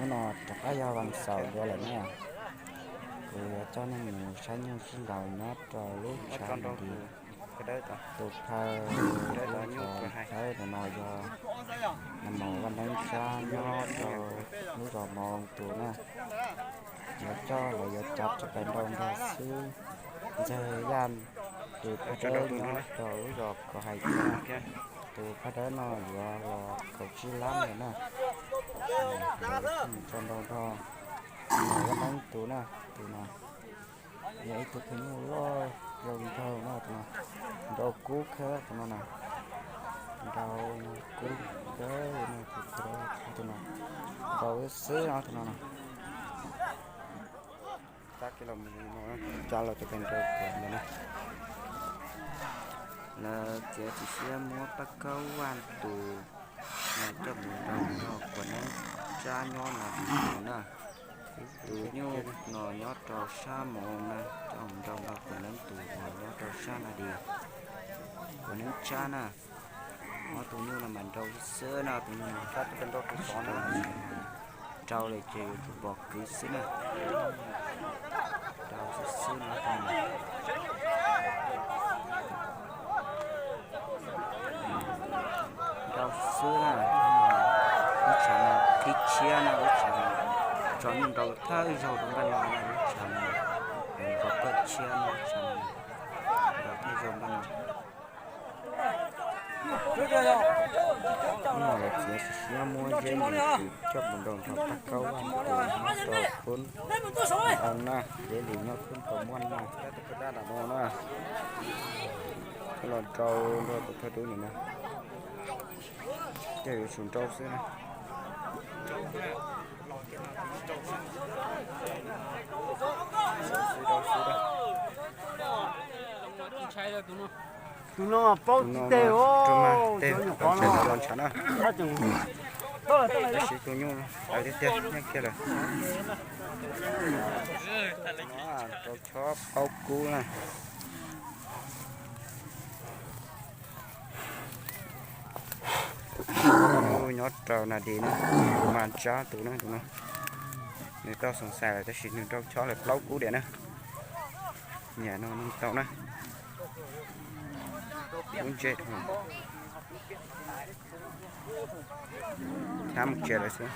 Hnub no rov qab yog vas xaum dua lawm na, kuv yuav coj nej mus saib nyuj sib nraus nyob rau lub tshav nti. Tus phaw, lub zos Dawb no yog Vaj Neeb Tsab nyob rau lub zos Moos tus na. Yuav coj los yuav cav rau pem nraud nrog xwb. Ntxawg Yaj, tus phaj dawb nyob rau lub zos Kaus Hais Tsab. Tus phaj dawb no yuav los kaum tsib lab lawm na. Mus tso nrau nrog Vaj Neeb tus na, tus no yog ib tug phaj nyuj loj zoo nraug no, tus no nrau kub khawb tus no na. Nrau kub khawb no, tus no nrau xwb no, tus no na. Tab kiv los tsa los tus pem nrau kuam ntawd na. Lawv txiav txim siab muab Paj Kaub Vaj tus no coj mus nrau nrog Kuam Neeb Tsab nyob Nas Dis tus na. Tus nyuj no nyob rau sab Moos na, coj mus nrau nrog Kuam Neeb tus uas nyob rau sab Nas Dis, Kuam Neeb Tsab na. Ob tug nyuj no mas nrau xwb xwb no, tus nyuj no nrau li ces yuav tsum pom kwv xwb na. Nrau xwb xwb no, nrau xwb na. Lub tshav no thib tshiab na, lub tshav no tso nyuj nrau thawj zaug rau npaj no na, lub tshav no nrau thawj tshiab na, lub tshav no nrau thawj zaug npaj no. Hnub no lawv txiav txim siab muab Zeb Lis tus coj mus nrau nrog Paj Kaub Vaj tus nyob rau Kub Ntoo na, Zeb Lis nyob Kub Ntoo Muaj na. Coj los nrau nrog tus phaj dub ntawm no, ces yuav tsum nrau xwb na. Tus no paub tsis tes os, cov nyuam qhuav no los ntshav na. Tab sis tus nyuj tiag tiag nyiaj kiag lawm. Rau chob paub kub na. Nyob rau Nas Dis na, tus mas Tsab tus na, tus no. Nws tau xoom xais lawm tab sis nws rau chob lawm plaub kub diam na. Nyam no nws tau na. Kub ntse, thab mus tsia lawm xwb.